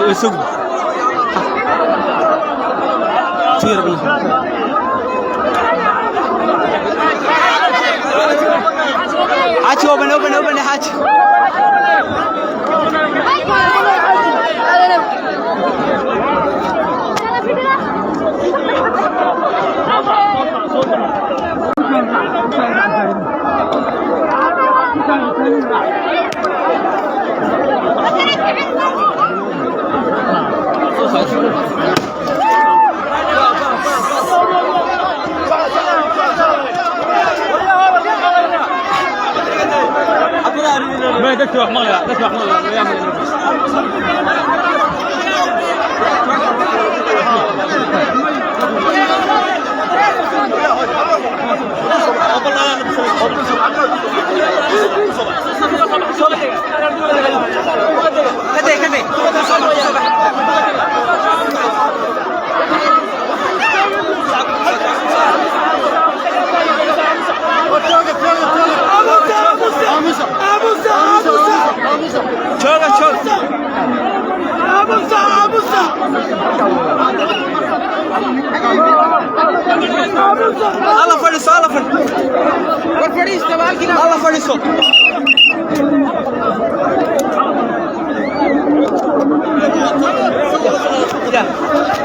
Way soo gudbi. Tiir bana. Xaaji, open, open, open, xaaji. ما dadka wax maqlaya, dadka wax maqlaya. Kaday, kaday. Soo bax. Jooga, jooga. Alla fadhiiso, alla fadhiiso. Alla fadhiiso. Ya.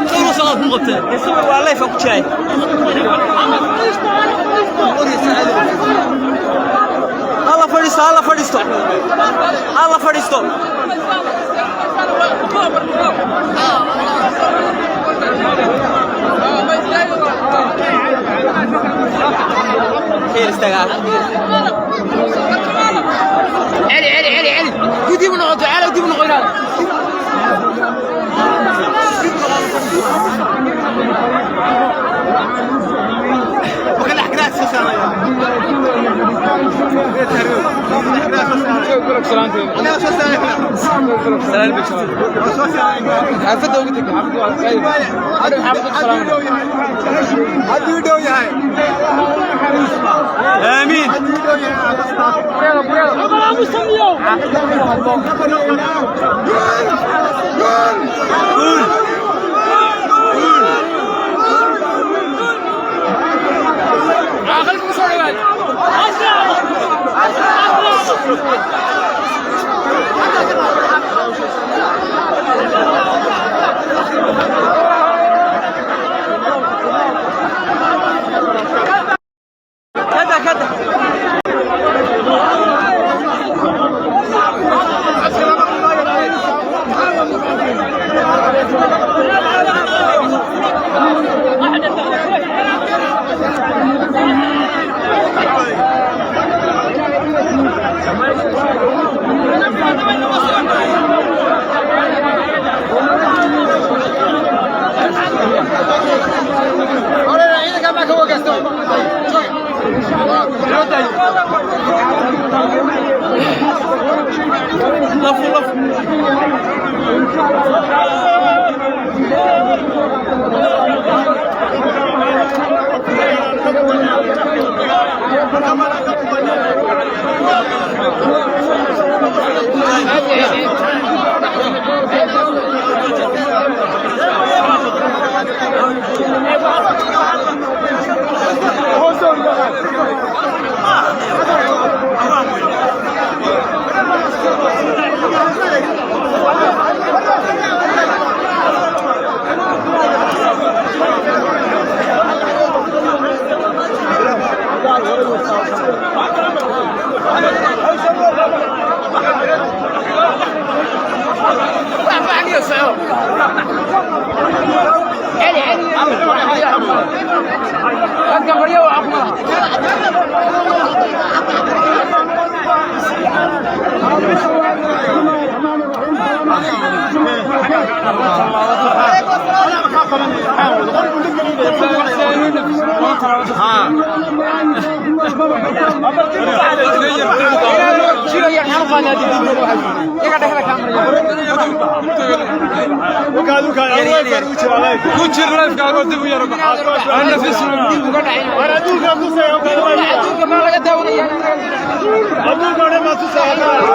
Soo soo ku qabteen. Sawir waa live ku jiray. Alla fadhiisto, alla fadhiisto. Alla fadhiisto. Khayr istaga. علي علي علي علي dib u noqoto cali, dib u noqo inaad. Xaafadda ugu tag, xaafadda waa qayb. Xaafadda salaam. Hadduu dhow yahay. Aamiin. Hadduu dhow yahay. Guul. Aqalka soo dhawaad. Kada, kada. Lafu, lafu. علي علي dadka baryo waa caafimaad. Ku jir live ka dib u yaro. Aan nafis. Adduunka dhan baa tusaya.